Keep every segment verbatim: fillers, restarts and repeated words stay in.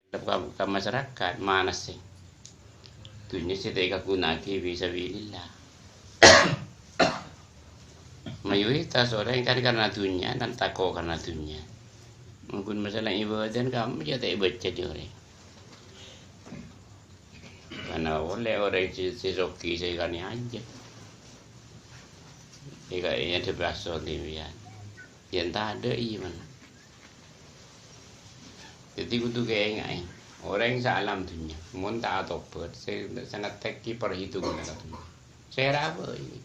Ka, ka masyarakat, mana sih? Dunnya sè ta' èkaghuna'aghi fi sabilillah. Mayoritas orèng kan karena dunnya, kan tako karena dunnya. Mungkin masalah ibadah kan kamu ya ta' èbâca di orèng. Karena oleh orèng sè, sè soghi sè kani aja. Ika iya de baso timbiyan. Yen ta' ada iya mana. Jadi kudu kaènga'è. Orèng saalam dunnya, mon ta' atobât, sè, sè ngettèkè perhitunganna ka dunnya. Sè ra apa ini?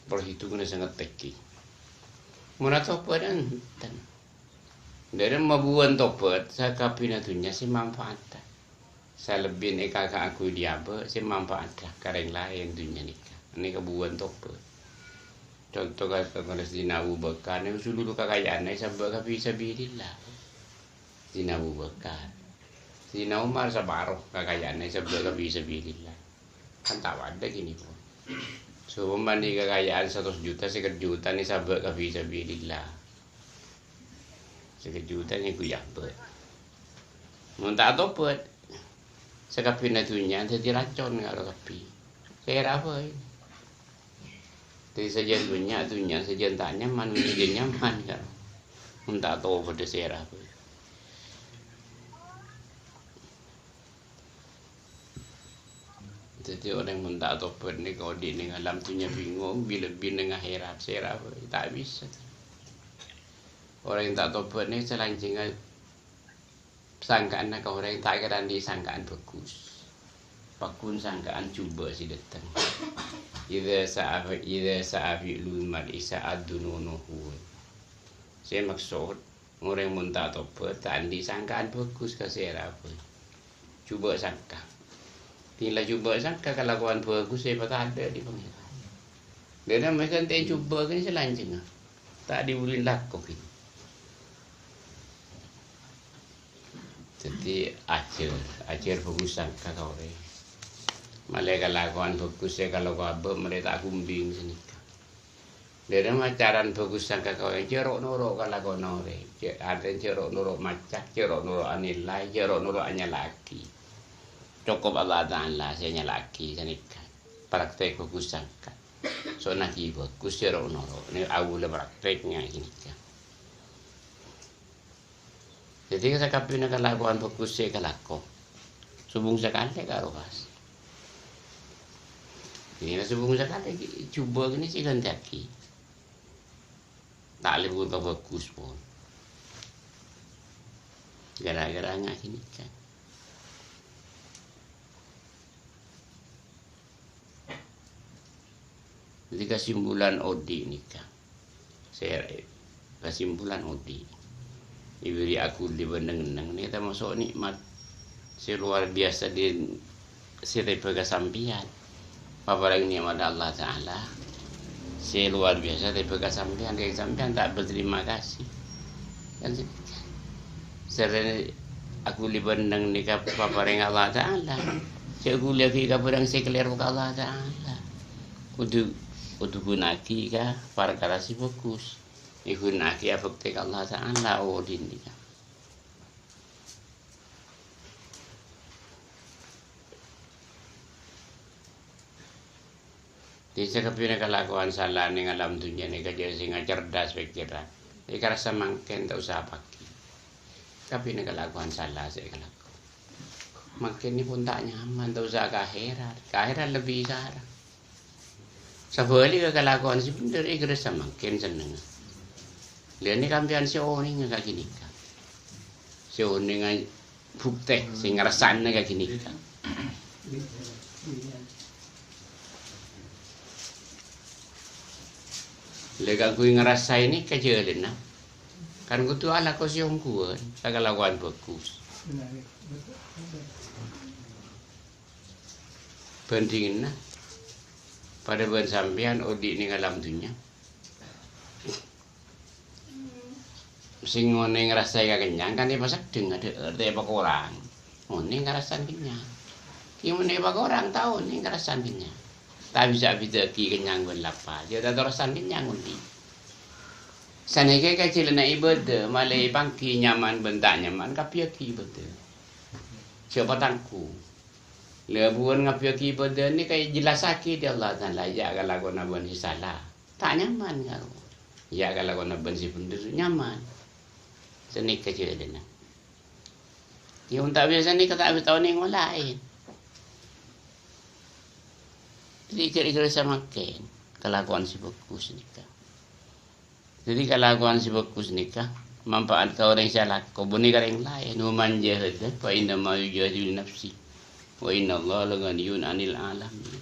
Perhitunganna sè ngettèkè. Mon atobât enten. Dhâri mabuwân tobât, sakabbhiyânna dunnya sè manfaat. Salebbiyân èkaka'aghi abâ' sè manfaat ka rèng laèn dunnya nèka. Nèka buwân tobât. Conto ka, ka Sayyidina Abu Bakar, nèka seluruh kakayaanna èsabâ' ka fi sabilillah. Sayyidina Abu Bakar. Sayyidina Umar saparo kakayaanna èsabâ' ka fi sabilillah. Kan ta' padâ gini, pon. Saompamana kakayaan saratos juta, sèket juta nèka èsabâ' ka fi sabilillah. Sèket juta nèko ya abâ'. Mon ta' atobât, sakabbhiyânna dunnya dhâddhi racon karo kabbhi. Sè ra apa ini? Dhâddhi sajân dunnya, dunnya sajân ta' nyaman, dunnya nyaman karo. Mon ta' atobât sè ra apa. Dhâddhi orèng mon ta' atobât nèko odi' nèng alam dunnya bingung, bilâ binèng akhèrat, sè ra apa, ta' bisa. Orèng ta' atobât nèko salanjhângnga sangka'anna ka orèng ta' kèra andi' sangka'an bhâghus. Pagghun sangka'an jhubâ' sè dâteng. Idza sa'a, idza sa'a fi'lul mar'i sa'a dhununuhu. Sè maksod, orèng mon ta' atobât, ta' andi' sangka'an bhâghus ka sè ra apa. Jhubâ' sangka. Dhing la jhubâ' sangka kalakowan bhâghus sè èpatadâ' bi' Pangèran. Dhâddhi mèkan ta' jhubâ' kan salanjhângnga. Ta' dibuli lako ghi. Dhâddhi ajhâr, ajhâr bhâghus sangka ka orèng. Malè kalakowan bhâghus sè kalako abâ' malè ta' gumbing sanèka. Dhâddhi macaran bhâghus sangka ka orèng, jhâ' ro'-noro' kalakowanna orèng. Jhâ', artèna jhâ' ro'-noro' maca, jhâ' ro'-noro' anilai, jhâ' ro'-noro' anyala'aghi. Cokop Allah Ta'ala sè nyala'aghi sanèka. Praktek bhâghus sangka. So'onnaghi bhâghus, jhâ' ro'-noro'. Nè' abhulâ praktek ngajhi nèka. Dhâddhi, sakabbhiyânna kalakowan bhâghus sè èkalako, sobung sakalè karo pas. Ghânèka sobung sakalè, jhubâ' ghânèka sè èghântèyaghi. Ta' lebur ka bhâghus pon. Gara-gara ngajhi nèka. Dhâddhi, kasimpulan odi' nèka. Sè, kasimpulan odi'. Èberri' aghuli bân neng-enneng nèka tamaso' nè'mat sè luar biasa di, sè tèbâ ka sampèyan. Paparèng nè'mat Allah Ta'ala sè luar biasa tèbâ ka sampèyan, kèng sampèyan ta' berterima kasih. Kan sèrè aghuli bân neng-enneng nèka paparèng Allah Ta'ala. Jhâ' ghuliyaghi ka bhârâng sè kalèro ka Allah Ta'ala. Kodhu, kodhu ghuna'aghi ka parkara sè bhâghus. Èghuna'aghi abhâktè ka Allah Ta'ala, oh, dindi'na. Dhâddhi, sakabbhiyânna kalakowan sala nèng alam dunnya nèka jhâ' sè ngacerdas pèkkèran. Èkarassa mangkèn ta' osa paghi. Sakabbhiyânna kalakowan sala sè èkalako. Mangkèn nèpon ta' nyaman, ta' osa ka akhèrat. Ka akhèrat lebbi sara. Sabhâligghâ kalakowan sè bhendher èkarassa mangkèn sennengnga. Lha nèka sampèyan sè onènga ka ghânèka. Sè onènga bhuktè, sè ngarassana ka ghânèka. Lha kaangghuy ngarassaè nèka jhâlânna. Kan kodhu alako sè ongghuwân, ta' kalakowan bhâghus. Bhândhinganna, padâ bân sampèyan odi' nèng alam dunnya. Sè onèng ngarassaè kakennyang kan èpaseddheng, adhâ'âr ta' èpakorang. Onèng ngarassaè kennyang. Kèng mon èpakorang, ta' onèng ngarassaè kennyang. Ta' bisa abidhâ'aghi kennyang bân lapa. Jhâ' ta' terrosan kennyang odi'. Sanèka kajhâlânna ibâdâh, malè èpangghi nyaman bân ta' nyaman, kabbhi ènggi ibâdâh. Sapa tangku? Lha, buwân ngabbhiyâghi ibâdâh nèka èjellassaghi bi' Allah Ta'ala, jhâ' kalakowanna bân sè sala. Ta' nyaman, karo. Jhâ' kalakowanna bân sè bhendher, nyaman. Sanèka jhâlânna. Yâ, mon ta' bisa nèka ta' bisa tao nèng laèn. Dhâddhi, kèra-kèra samangkèn kalakowan sè bhâghus nèka. Dhâddhi, kalakowan sè bhâghus nèka manfaat ka orèng sè alako, bânnè ka orèng laèn. "Wa man jahada fa innama yujahidu li nafsi, wa innallaha laghaniyyun 'anil 'alamin."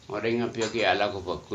Orèng ngabbhiyâghi alako bhâghus,